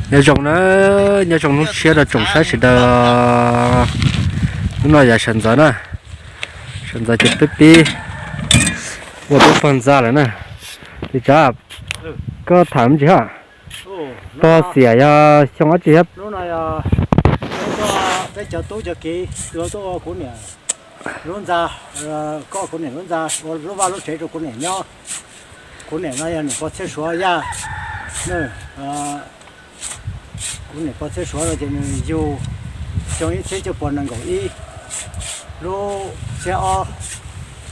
Nyob zoo na, nyob zoo hnub tshiab rau tsoom saib sawv daws. Hnub no yog sawv ntxov na, sawv ntxov ces peb pib ua peb pog ntxa lawm na. Li tsav, koj tham me ntsis hab. Pog xiam yog xyoo dab tsi hab? Peb cov tub cov kiv tuaj ua kuv niam lub ntxa, koj kuv niam lub ntxa, ua lub vaj lub tsev rau kuv niam nyob. Kuv niam no yog niam pog Txhiaj Suav Yaj. Kuv niam pog Txhiaj Suav no ces nws yug xyoo ib txhiab cuaj puas nees nkaum ib, lub xiab ob,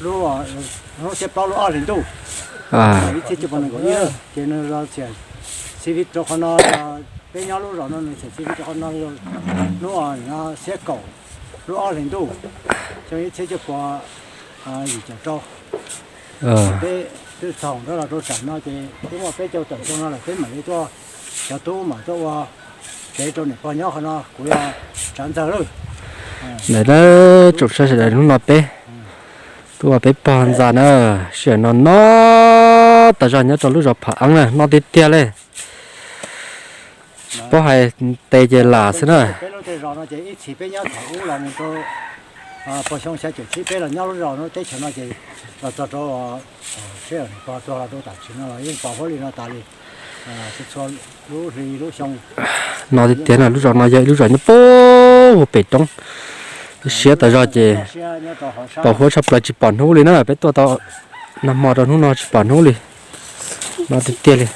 lub xiab plaub lub ob hlis ntuj, ib txhiab cuaj puas nees nkaum ib, ces nws los txiam txhiv viv rau qhov no. Peb nyob lub zos no nws txiam txhiv viv rau qhov no, lub xiab kaum lub ob hlis ntuj, xyoo ib txhiab cuaj puas yim caum rau. Peb twb txog nrab los rau tsam no ces twb muaj peb caug tawm xyoo no lawm, peb mam li tuaj, cov tub mam tuaj ua kev rau niam pog nyob qhov no, kuv yog Tsav Ntxawg lawm. Ntawm na, tsoom saib sawv daws, hnub no peb tuaj ua peb pog ntxa na, sij hawm no no tas zog nyob rau lub zos Pham Eeb na, no tiag tiag li. Paub hais tes ces lam xwb na. Peb lub tej zos no ces ib txhis peb nyob thaum ub los mus rau puas xyoo xya caum tsib peb los nyob lub zos no, teb chaws no ces los txog rau sij hawm niam pog tuag los rau tam sim no los yeej pom huab li no tas li. Txhua txhua lub hli lub xyoo. No tiag tiag na, lub zos no yog ib lub zos nyob puag pem roob, siab tas zog ces pos huab tshaj plaws tsis pom hnub li na, peb tuaj tau nag hmo rau hnub no tsis pom hnub li. No tiag tiag li.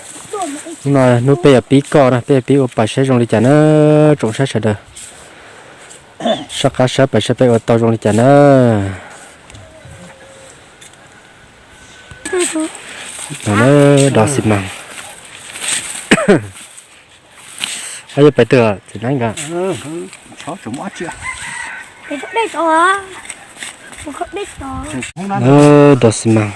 Hnub no hnub peb yuav pib koj na, peb yuav pib ua pas saib zoo li cas na, tsoom saib sawv daws. Soj qab saib pas saib peb ua tau zoo li cas na. Dov xi mas. Ab, yog pais twg txiv neeb nka? Dov xi mas.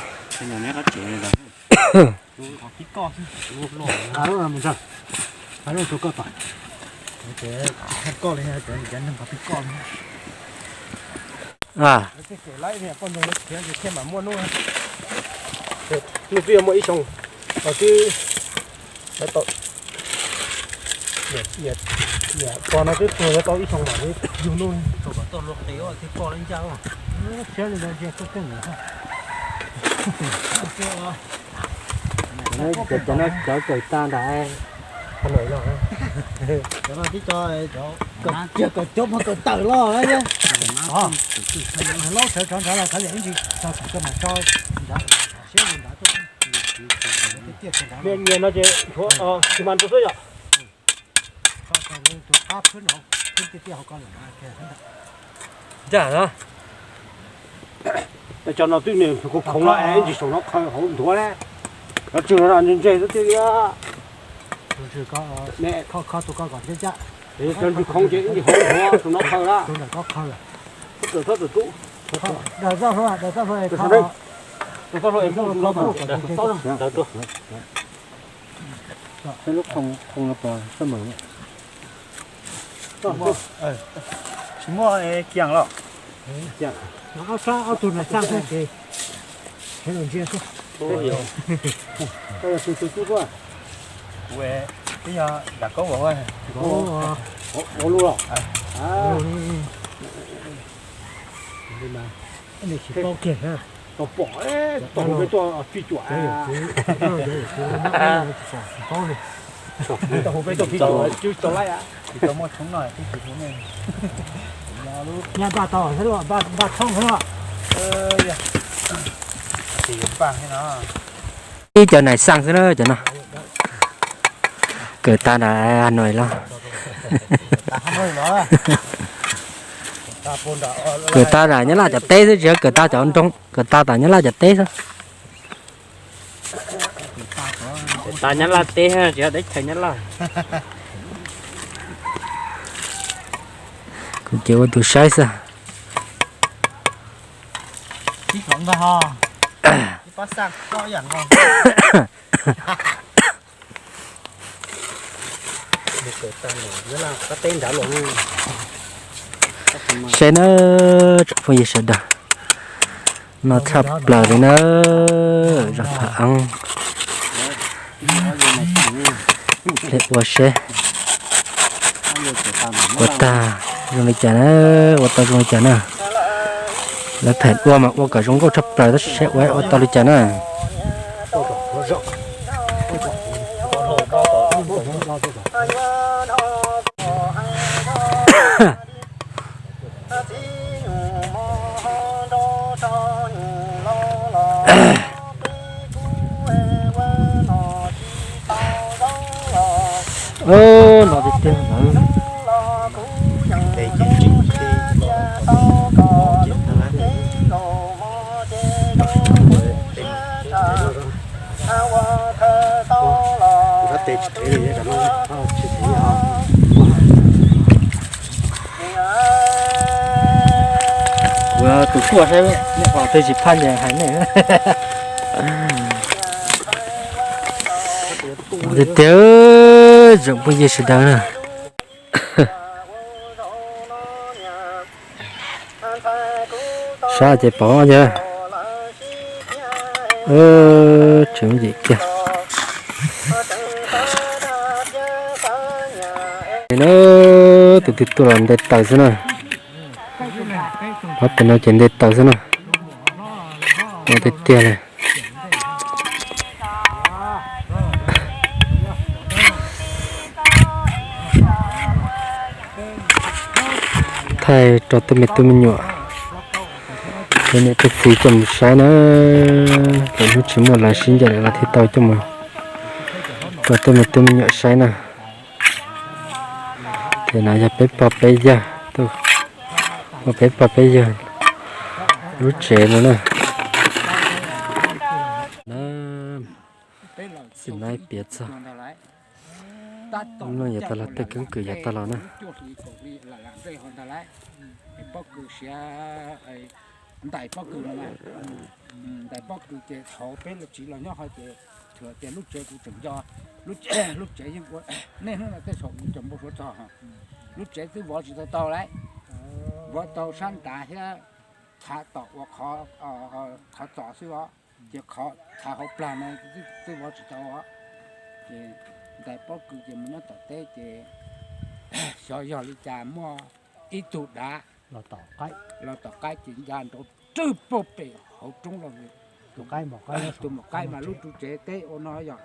Hnub twb yuav muaj ib xyoo, twb pog no twb tuag yuav tau ib xyoo mam li yug nuj. Cov no cov kawm tag nrho. Cov no tib co, cov kiag kawm coob mas kawm tawm los. Laub sawv tsov nrad los kav liam ib ntsis txog thaum kawg mas tso nrad siab li nrad tuaj. Nyias no ces tshuav xi mas rau xwb yom. Ncaj na. Cov no twb nws khoov khoov los es ib ntsis saum no qhaw hauv nthuav na. Cov tswg no ntse ntse xwb tiag li. Cov ntsis khoov ces ib ntsis hauv nthuav saum no qhaw na. Tawm txhob tawm tub. Tawm txhob hlo es tsis muaj kiag los. Ob sab ob tug na xaj xwb ces. Kuv twb yog yam koob ua lus los. Tsis paub kiag. Tau pom, tau hu peb tuaj fij cuam. Tau hu peb tuaj fij cuam, tsis tau laib. Tsis tau muaj tshoob no twb tsis hu nej. Nyaj npaj tau thiab los, npaj tshoob thiab los. Ib cov nais xaj xwb na cov no. Kawm tag nram Hà Nội los. Kawm tag nram Nyab Laj cov teb xwb, tsis yog kawm tag cov nroog, kawm tag nram Nyab Laj cov teb xwb. Kawm tag Nyab Laj teb, tsis yog teb chaws Nyab Laj. Kuv ces ua tus saib xwb. Saib na, tsoom phooj ywg sawv daws, no tshaj plaws li na, zos Pham Eeb, ua seb. Ua tag zoo li cas na, ua tau zoo li cas na. Lawv phem ua mas ua kom zoo nkauj tshaj plaws tab sis saib ua ua tau li cas na. Los tiag tiag lawm. Kuv tus tuaj saib nej pom twg tsis phaj ces hais nej. Tiag tiag, tsoom phooj ywg sawv daws na. Sab ces pom yog tseem yim kiag. Tus twg tuaj los nte taws xwb na. Qhov tus no ces nte taws xwb na. Ua tiag tiag li. Thaij rau tej me tub me nyuam, tej niam tej txiv coj mus saib na. Lwm hnub tsis muaj lawv sib ncaim lawm los thiaj tau coj mus rau tej me tub me nyuam saib na. Ces no yog peb pog peb yawg, peb pog peb yawg lub tsev no na. Xim no piav txog no yav tag los tej keeb kwm yav tag los na. Pob kws siav, ntais pob kws no na. Ntais pob kws ces thaum peb los tsis los nyob ho ces thaum tias lub tsev kuv tseem nco, lub tsev yeej ua, niaj hnub no tej zaum kuv cov npau suav txog, lub tsev twb vov tsis tau tau lawm, vov tau sab nrad thiab thav tom uas qhov txos xwb os, ces qhov thav hauv plag no twb vov tsis tau os. Ces ntais pob kws ces mus nyob tom teb ces xyov yog li cas muaj ib tug dav los tom qaib ces nca nrov rwg pag pem hauv roob los. Tus maum qaib mas lub ru tsev teb ua no yog,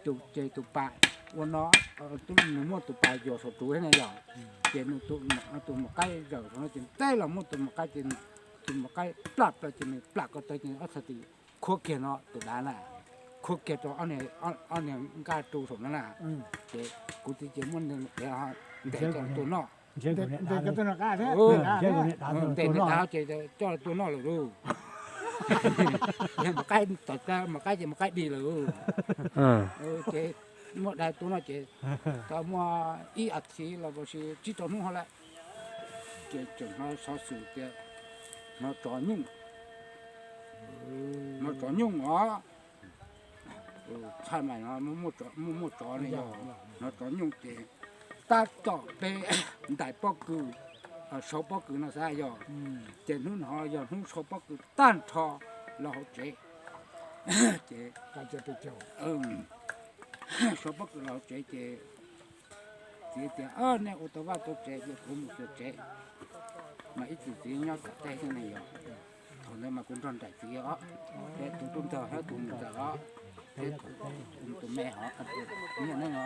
tus ces tus pas ua no, nws muaj tus pas yuam saum ru thiab na yog, ces tus maum qaib zawm saum no ces teb los muab tus maum qaib ces tus maum qaib plaj plaws ces nws plam ko taw ces ob txhais tes khuab kiag no tus dav na, khuab kiag rau ob niag nkaj ru saum no na. Ces kuv txiv ces muab nws ntes coj los tua noj. Ntes nws dav ces coj los tua noj lawm lauj. Maum qaib tom, maum qaib ces maum qaib dig lawm lauj. Ces muab dav tua noj ces tau muaj ib as thiv los sis tsib rau hnub ho lawm, ces tseem hnov xov xwm tias hnov tsov nyooj, hnov tsov nyooj os. Txhaj mas muaj tsov ne yog, hnov tsov nyooj ces tab tom peb ntais pob kws, sau pob kws no xav yog, ces hnub no yog hnub sau pob kws tag nrho los hauv tsev. Ces sau pob kws los hauv tsev ces txiv tias, nej ua tau vaj tau tsev ces kuv mus xyuas tsev. Mas ib txwm txiv nyob tom teb xwb ne yog, thaum ntawd mas kuv nrog nraim txiv os, peb tus tub ntxawg thiab tus ntxawm os, thiab tus me hov, nyob no,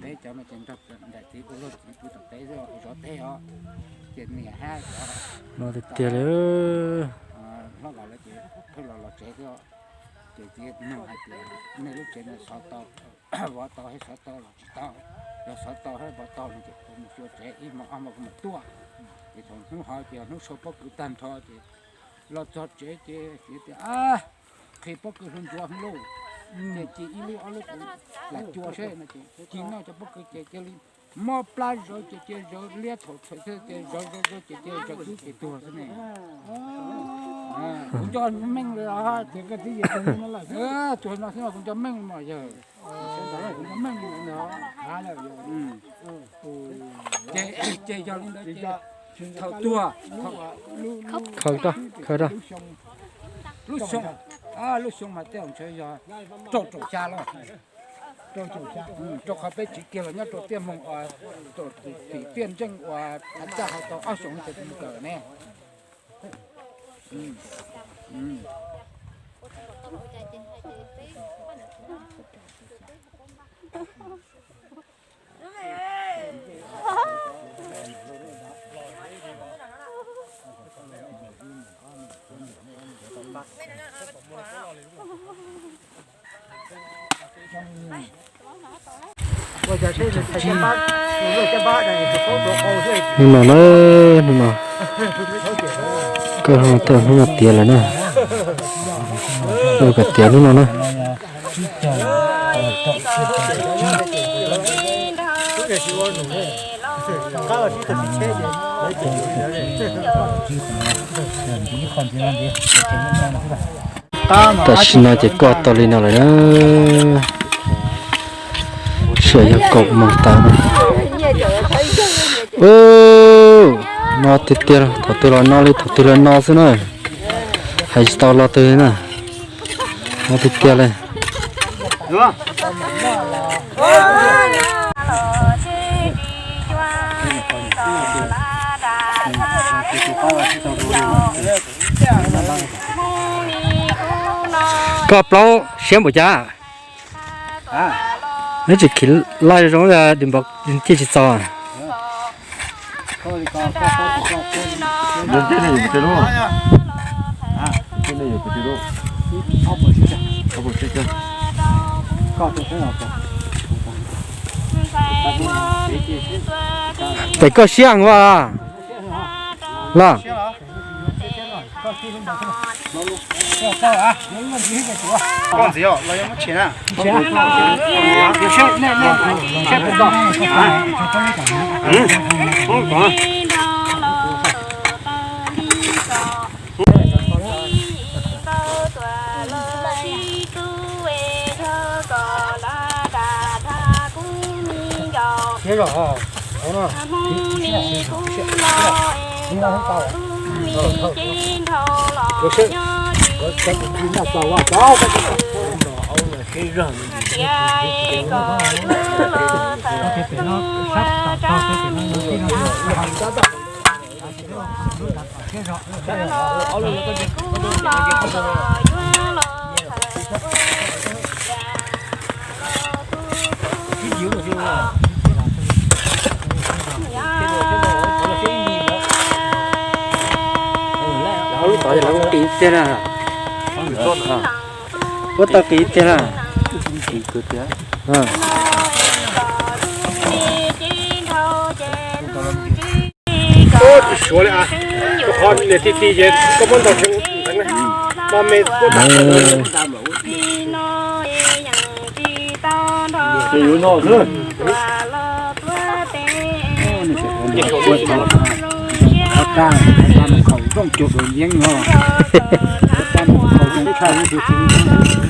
peb cov no ces nrog nraim txiv ua luag txiv pw tom teb xwb, zov teb os. Ces niam hab no tiag tiag li, hlob los lawm ces pheej los los tsev xwb. Ces txiv nug hais tias, nej lub tsev no xov tau, vov tau thiab xov tau los tsis tau? Yog xov tau thiab vov tau no ces kuv mus xyuas tsev ib hmo ob hmo kuv mam tuaj. Ces thaum hnub hov ces hnub sau pob kws tag nrho ces los txog tsev ces txiv tias, qhia pob kws hluas ncuav hwv lauj. Ces ci ib lub ob lub kuv lam cua seb no ces ci noj cov pob kws ces cia li mob plab zawv ces cia zawv liab thaum txhawm thiab ces zawv zawv zawv ces cia zawv ib ces tuag xwb ne. Kuv nco meej li os, tias koj twb yim no xwb mas kuv nco meej mas yawg, kuv nco meej li no. Ces, ces yog li ntawd ces thaum tuag, khaws rau, khaws rau, lub xyoo, lub xyoo mas tej zaum ntshe yog rau caum xya los. Rau qhov peb tsiv kiag los nyob rau tiaj moog uas tim tiaj ntseej uas thav caj hais tau ob xyoos ces mus kawm ne. Hnub no na, hnub no, koj hnub no tiav lawm na, koj tiav hnub no na. Tam sim no ces koj tau li no lawm na. Sij hawm yog kaum moos tas no. Ub, no tiag tiag, thaum twg los no li, thaum twg los no xwb na. Hais tsis tau lo twg li na. No tiag tiag li. Koj plaub siab npaum cas? Neb tsis khiv laij zoo, npaum ciaj tsis txaus. Tes koj siab heev ua los? Lub tod lawv ua qis tiag na. Ua tau qis tiag na. Ub, tsis suav li as, rau qhov niam tij ti ces koj muab ntaus tseev ntxeev, no me kuab ntaus. Ces yuav no xwb. Qhov tag, qhov tag mus khaum rooj cuag dua yeeb no. Qhov tag mus khaum rooj tshaj tus txiv.